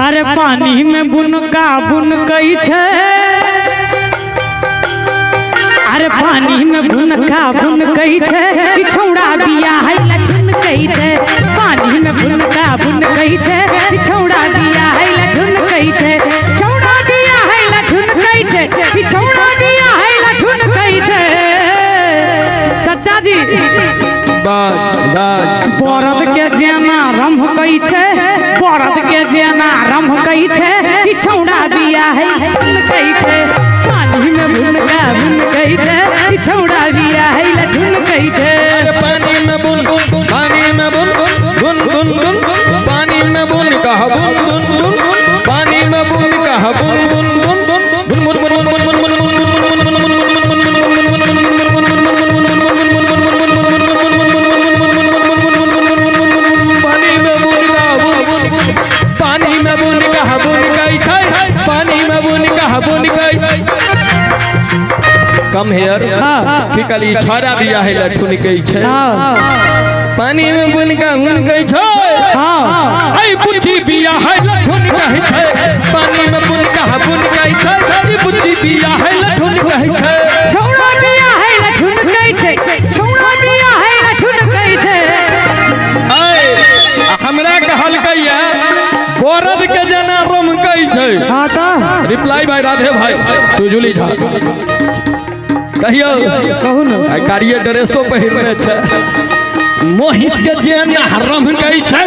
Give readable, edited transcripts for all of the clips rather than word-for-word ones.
अरे पानी में बुनका बुनकै छै, अरे पानी में बुनका बुनकै छै, ई छौड़ा बिया है लठुनकै छै। पानी में बुनका बुनकै छै, ई छौड़ा बिया है लठुनकै छै। छौड़ा बिया है लठुनकै छै, ई छौड़ा बिया है लठुनकै छै। चचा जी बरद के जेना रमकै छै, बरद के जेना रमकै छै, ई छौड़ा बिया है लठुनकै छै। पानी में बुनका बुनकै छै, ई छौड़ा बिया है लठुनकै छै। अरे पानी में बुन बुन, पानी में बुन बुन बुन बुन, पानी में बुन कह बुन बुन बुन, पानी में बुन कह बुन बुन बुन बुन बुन बुन बुन बुन बुन बुन। पानी में बुन कह बुन बुन, पानी में बुन कह बुन कै छै, पानी में बुन कह बुन कै। कम here की कहली छड़ा बिया है लठुन कै छै, पानी में बुन का हुन कै छै। ऐ बुच्ची बिया है लठुन कहै छै, पानी में बुन का बुन कै छै, ई बुच्ची बिया है लठुन कहै छै। छौड़ा बिया है लठुनकै छै, छौड़ा बिया है लठुनकै छै। ऐ हमरा कहलकैया बरद के जेना रमकै छै। हाँ तऽ रिप्लाई भाई राधे भाई तू जुली झा कहियो कहू ने। आइ कारिये ड्रेसो पहिरने छै। महिष के जेना रमकै छै,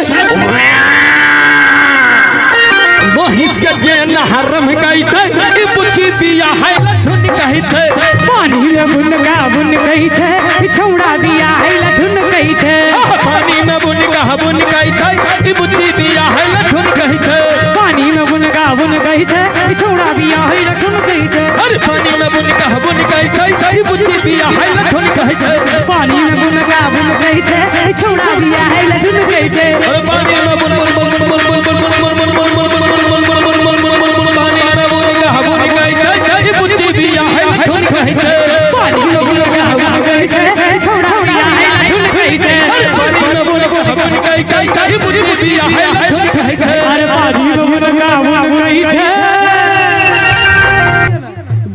महिष के जेना रमकै छै, ई बुच्ची बिया है लठुन कहै छै। पानी में बुनका बुनकै छै, ई छौड़ा बिया है लठुनकै छै। पानी में बुन कह बुन कहै छै, ई बुच्ची बिया है लठुन कहै छै। पानी में बुनका बुनकै छै, ई छौड़ा बिया है लठुनकै छै। अरे पानी में बुन कह बुन कहै छै, ई बुच्ची बिया है लठुन कहै छै। पानी में बुनका बुनकै छै, ई छौड़ा बिया है लठुनकै छै। अरे पानी में बुन बुन बुन बुन बुन बुन बुन बुन बुन बुन बुन बुन बुन बुन बुन बुन बुन बुन बुन, पानी में बुन कह बुन कहै छै, ई बुच्ची बिया है लठुन कहै छै। पानी में बुनका बुनकै छै, ई छौड़ा बिया है लठुनकै छै। अरे पानी में बुन कह बुन कहै छै, ई बुच्ची बिया है लठुन कहै छै। अरे पानी में बुनका बुनकै छै।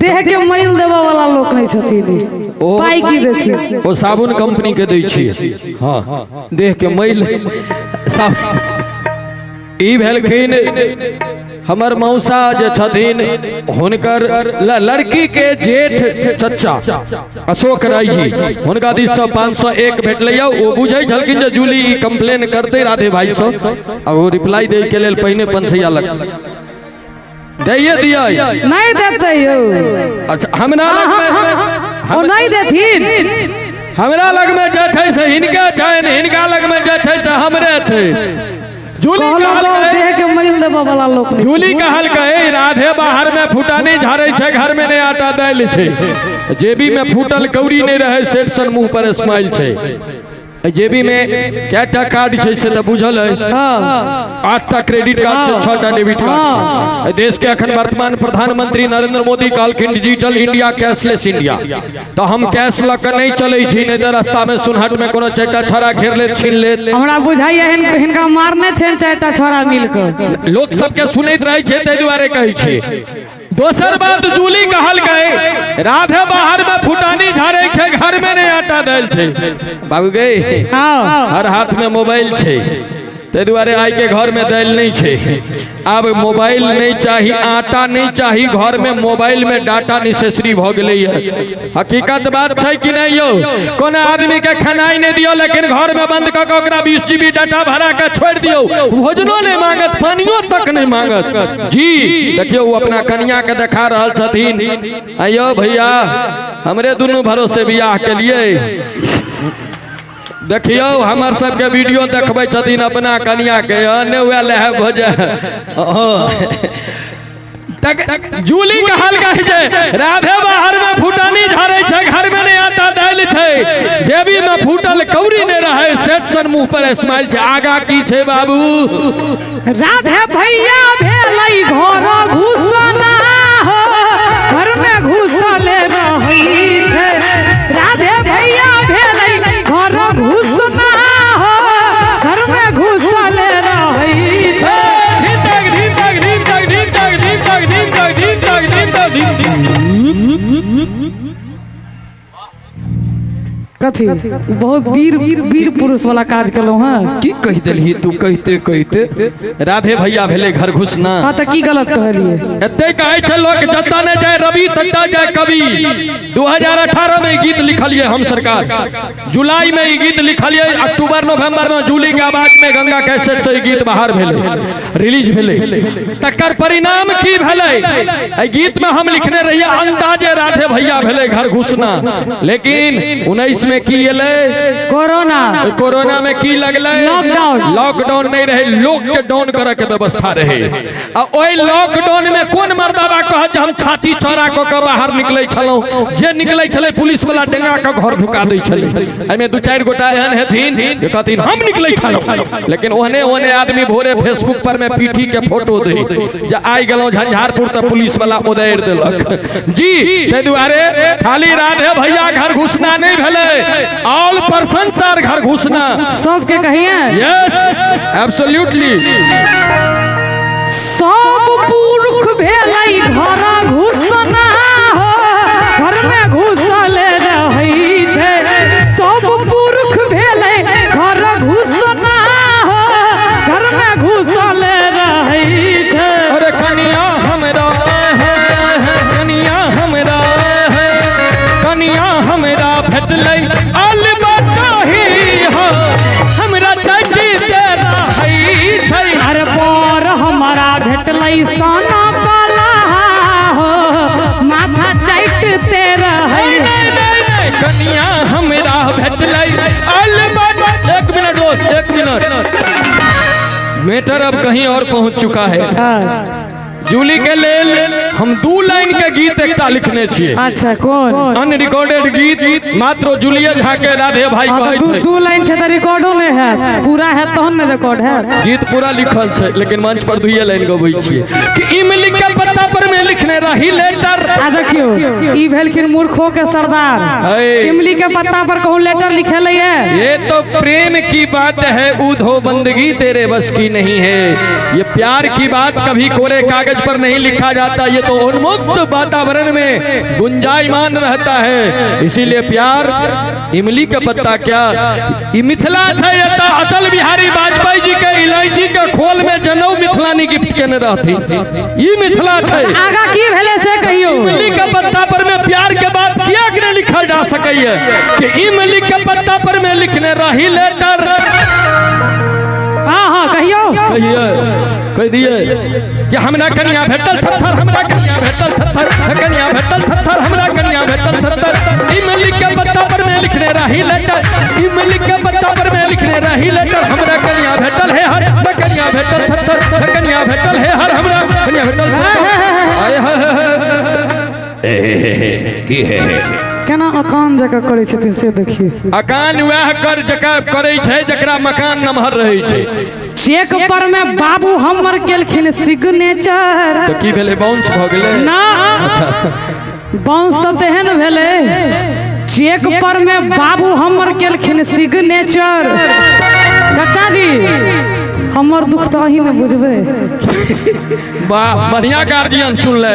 देह के मैल देबऽ वाला लोक नहि छथिन, पाइ की देथिन। ओ साबुन कंपनी के दै छियै। हाँ देह के मैल ई भेलखिन हमर मौसा जे छथिन, हुनकर लड़की के जेठ चचा अशोक राय जी, हुनका दिस से 501 भेटलै। ओ बुझै छलखिन जे जूली ई कंप्लेन करतै राधे भाई से, आ ओ रिप्लाई दै के लेल पहिने 500 लग दैये दियै। नहीं देते यौ। अच्छा हमरा लग में ओ नहीं देथिन। हमरा लग में जे छै से हिनके छनि, हिनका लग में जे छै से हमरे छै। जूली कहलहुँ देह के मैल देबऽ वाला लोक नहि। जूली कहलकै राधे बाहर में फुटानी झाड़ै छै, घर में नहि आटा दालि छै, जेबी में फूटल कौड़ी नहि रहै, सेठ सन मुंह पर स्माइल छै। जेबी में कएटा कार्ड छै से तऽ बुझल है, 8टा क्रेडिट कार्ड छै, 6टा डेबिट कार्ड छै। देश के अखन वर्तमान प्रधानमंत्री नरेंद्र मोदी कहलखिन डिजिटल इंडिया कैशलेस इंडिया, तऽ हम कैश लऽ कऽ नहि चलै छी, नहि तऽ रास्ता में सुनहट में कोनो 4टा छड़ा घेर लेत, छीन लेत। हमरा बुझाइया हिनका मारने छनि 4टा छौड़ा मिल कऽ। लोक सबके सुनैत रहै छै ताहि दुआरे कहै छियै। दोसर बात जूली कहलकै राधे बाहर में फुटानी झाड़ै छै, घर में नहि आटा दालि छै। बाबू गे हर हाथ में मोबाइल छै, ताहि दुआरे आइ के घर में दालि नहि छै। आब मोबाइल नहि चाही, आटा नहि चाही, घर में मोबाइल में डाटा नेसेसरी भऽ गेलैए। हकीकत बात छै कि नहि यौ? कोनो आदमी के खेनाइ नहि दियौ, लेकिन घर में बंद कऽ के ओकरा 20 GB data भरा के छोड़ि दियौ, भोजनो नहि मांगत, पानियो तक नहि मांगत। जी देखियौ ओ अपना कनिया के देखा रहल छथिन, आइयो भैया हमरे दुनू भरोसे बियाह के लिए। देखियौ हमर सबके वीडियो देखबै छथिन अपना कनिया के, ने वएह लहे भोज। जूली कहलकै जे राधे बाहर में फुटानी झाड़ै छै, घर में नहि आटा दालि छै, जेबी में फूटल कौड़ी नहि रहै, सेठ सन मुंह पर स्माइल छै। आगा की छै बाबू? राधे भैया भेलै घर घुसना हो, घर में घुसल रहै छै। राधे भैया भेलै घर घुसना हो, घर में घुसल रहै छै। धिन तक धिन तक कथी बहुत वीर वीर पुरुष वाला काज केलहुँ हँ। की कहि देलही तू? कहिते कहिते राधे भैया भेलै घर घुसना। हाँ तऽ की गलत कहलियै? एते कहै छै लोक जतऽ नहि जाय रवि ततऽ जाय कवि। 2018 में ई गीत लिखलियै हम सरकार, जुलाई में ई गीत लिखलियै, अक्टूबर नवंबर में जूली के आवाज में गंगा कैसेट से ई गीत बाहर भेलै, रिलीज भेलै। तकर परिणाम की भेलै? एहि गीत में हम लिखने रहियै अंदाजे राधे भैया भेलै घर घुसना, लेकिन 19 में की एलै? कोरोना। कोरोना में की लगलै? लॉकडाउन। लॉकडाउन नहीं रहे, लोक के डाउन करे के व्यवस्था रहे। आ ओहि लॉकडाउन में कोन मर्दाबा कहत जे हम छाती चौड़ा कऽ के बाहर निकलै छलहुँ? जे निकलै छलै पुलिस वाला डेंगा के घर ढुका दै छलै। एहिमे 2-4 गोटा एहन हेथिन जे कहथिन हम निकलै छलहुँ, लेकिन ओहने ओहने आदमी भोरे फेसबुक पर में पीठी के फोटो दे जे आइ गेलहुँ झंझारपुर तऽ पुलिस वाला उदैर देलक जी। ताहि दुआरे खाली राधे भैया घर घुसना नहीं भेलै, ऑल पर्सन आर घर घुसना। सबके कहिए। Yes absolutely. सब पुरुष भेलै घर घुसना हो, घर में घुसल रहै छै। सब पुरुष भेलै घर घुसना हो, घर में घुसल रहै छै। अरे कनिया हमरा है, कनिया हमरा है, कनिया हमरा भेटलै अलबतही हो, हमरा चटी तेरा है छै। अरे पर हमरा भेटलै सोना वाला हो, माथा चाटते रहै। नहीं नहीं नहीं, कनिया हमरा भेटलै अलबत। एक मिनट दोस्त, एक मिनट, मैटर अब कहीं और पहुंच चुका है। जूली के लेल हम 2 लाइन के गीत एकटा लिखने छियै। अच्छा कौन? अनरिकॉर्डेड गीत मात्र जूलिया झा के राधे भाई कहै छै। 2 लाइन छै तऽ रिकॉर्डो नहि हैत, पूरा हैत तहन ने रिकॉर्ड हैत। गीत पूरा लिखल छै लेकिन मंच पर 2 लाइन गबै छियै कि इमली के पत्ता पर में लिखने रही लेटर। आ देखियौ ई भेलखिन मूर्खों के सरदार, इमली के पत्ता पर कहूँ लेटर लिखेलै है। ये तो प्रेम की बात है, ऊधो बंदगी तेरे बस की नहीं है। ये प्यार की बात कभी कोरे कागज पर नहीं लिखा जाता, ये तो उन्मुक्त वातावरण में गुंजायमान रहता है। इसीलिए प्यार इमली का पत्ता क्या, ई मिथिला छै एतऽ अटल बिहारी वाजपेयी जी के इलायची के खोल में जनऊ मिथिलानी गिफ्ट केने रहथिन, ई मिथिला छै। आगा की भेलै से कहियौ। इमली के पत्ता पर में प्यार के बात किया के नहीं लिखल जा सकैए कि इमली के पत्ता पर में लिखने रही लेटर। हाँ हाँ कहियौ। कहिए कह दिए कि हमरा कनिया भेटल थत्थर, हमरा कनिया भेटल थत्थर, कनिया भेटल थत्थर, हमरा कनिया भेटल थत्थर। इमली के पत्ता पर में लिखने रही लेटर, इमली के पत्ता पर में लिखने रही लेटर, हमरा कनिया भेटल है हर, हमरा कनिया भेटल थत्थर, कनिया भेटल है हर, हमरा कनिया भेटल थत्थर। आय हाय की है केना अकान जकाँ करै छथिन से देखिए। अकान वएह कर जकाँ करै छै जकरा मकान नमहर रहै छै। चेक पर में बाबू हमर केलखिन सिग्नेचर। तऽ की भेलै? बाउंस भऽ गेलै ना? बाउंस सब तेहन भेलै। चेक पर में बाबू हमर केलखिन सिग्नेचर। चाचा जी हमर दुख तऽ अहीं ने बुझबै। वाह बढ़िया गार्जियन चुनले।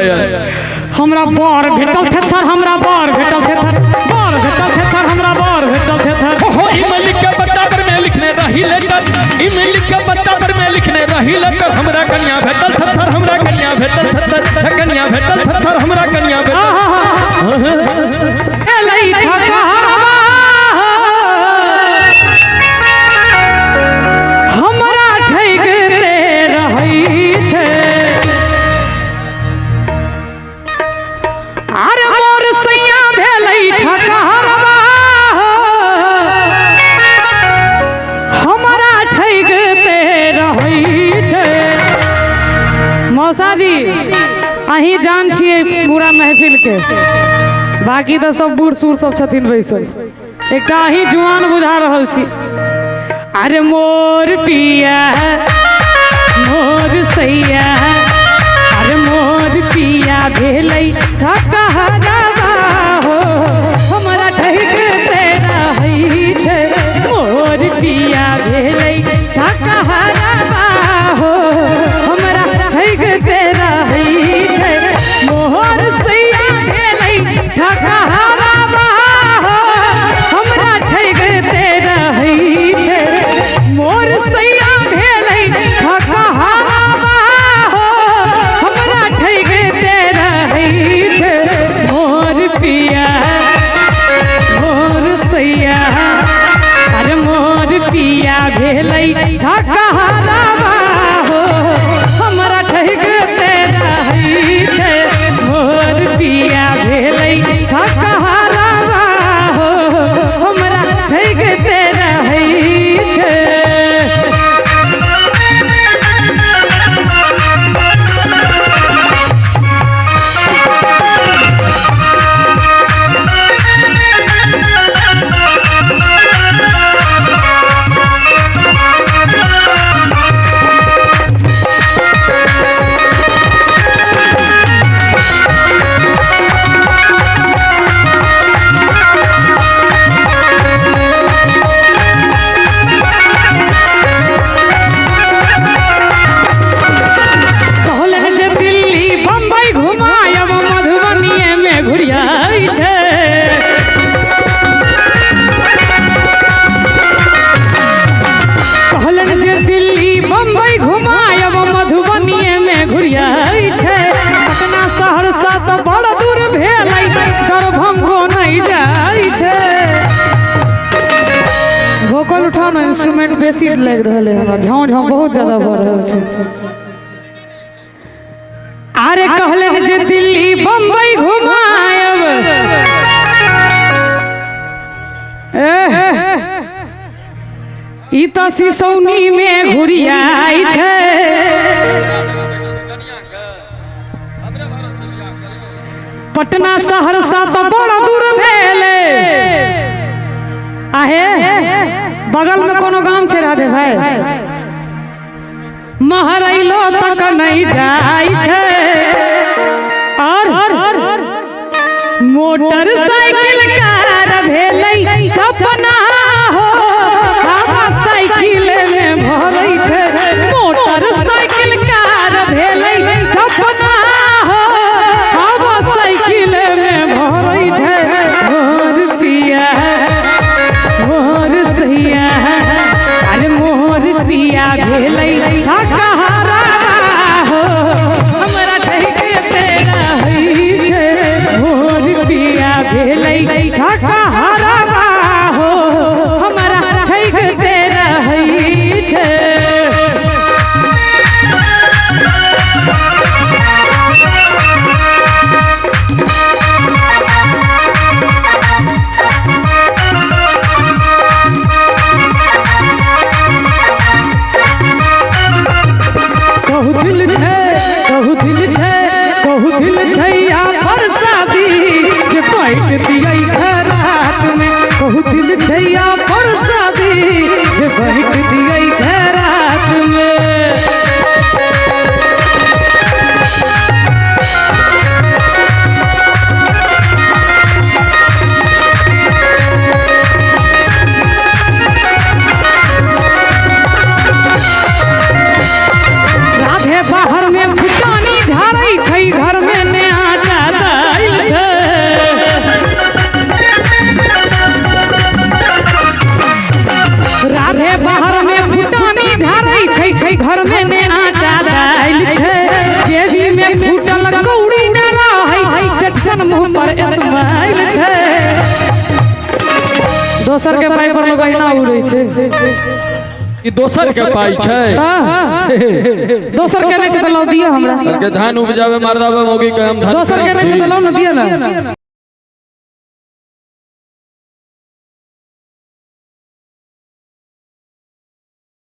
हमरा बर भेटल थेथर, हमरा बर भेटल थेथर, बर भेटल थेथर, हमरा बर भेटल थेथर। हो इमली के पत्ता पर में लिखने रही लेटर, इमली के पत्ता पर में लिखने रही लेटर, हमरा कन्या भेटल थेथर, हमरा कन्या भेटल थेथर, कन्या भेटल थेथर, हमरा कन्या भेटल। एलै ठकहरवा हमरा ठगिते रहै छै। अरे मोर सैया भेलै ठकहरवा हमरा ठगिते रहै छै। मौसा जी अहीं जान छियै पूरा महफिल के, बाकी तऽ सब बूढ़ सूढ़ सब छथिन बैसल, एकटा अहीं जुआन बुझा रहल छी। अरे मोर पिया मोर सैया, अरे मोर पिया भेलै ठकहरवा हो, हमरा ठगिते रहै छै। मोर पिया भेलै ठकहरवा हो, हमरा ठगिते रहै छै। मोर सैया भेलै ठकहरवा हो, हमरा बेसी लागि रहल है हमरा, झाँव झाँव बहुत ज्यादा भऽ रहल छै। अरे कहले जे दिल्ली बम्बई घुमायब, ई तऽ सिसौनी में घुरियाई छै। पटना सहरसा तऽ बड़ा दूर भेलै, आहे बगल में कोनो गाम छै राधे भाई, महरैलो तक नहीं जाय छै। और मोटरसाइकिल कार भेलै सपना हो, हवा साइकिल में भरै छै। मोटरसाइकिल कार भेलै सपना हो, हवा साइकिल में भरै छै। मोर पिया मोर सैया, अरे मोर पिया भेलै कहारा हो, हमरा ठेके तेरा होइ छै। मोर पिया भेलै कहारा हो, हमरा ठेके तेरा होइ छै। कहू दिल छै, कहू दिल छै, कहू दिल छै या परसादी जे पैक दियै खैरात में। कहू दिल छै या परसादी जे पैक दियै खैरात में। राधे बाहर में फुटानी झाड़ै छै, घर में ने आटा दाइल छै। राधे बाहर में फुटानी झाड़ै छै, छै घर में ने आटा दाइल छै। जेबी में फूटल कौड़ी न रहै, सेटसन मुँह पर स्माइल छै। दोसर के पाइ पर लोग अहिना उड़ै छै। ई दोसर के पाइ छै, दोसर के नहि छै तऽ लाउ दिअ हमरा। के धान उपजावे मर्दावे मौगी के हम धान दोसर के नहि छै तऽ लाउ ने दिअ ने।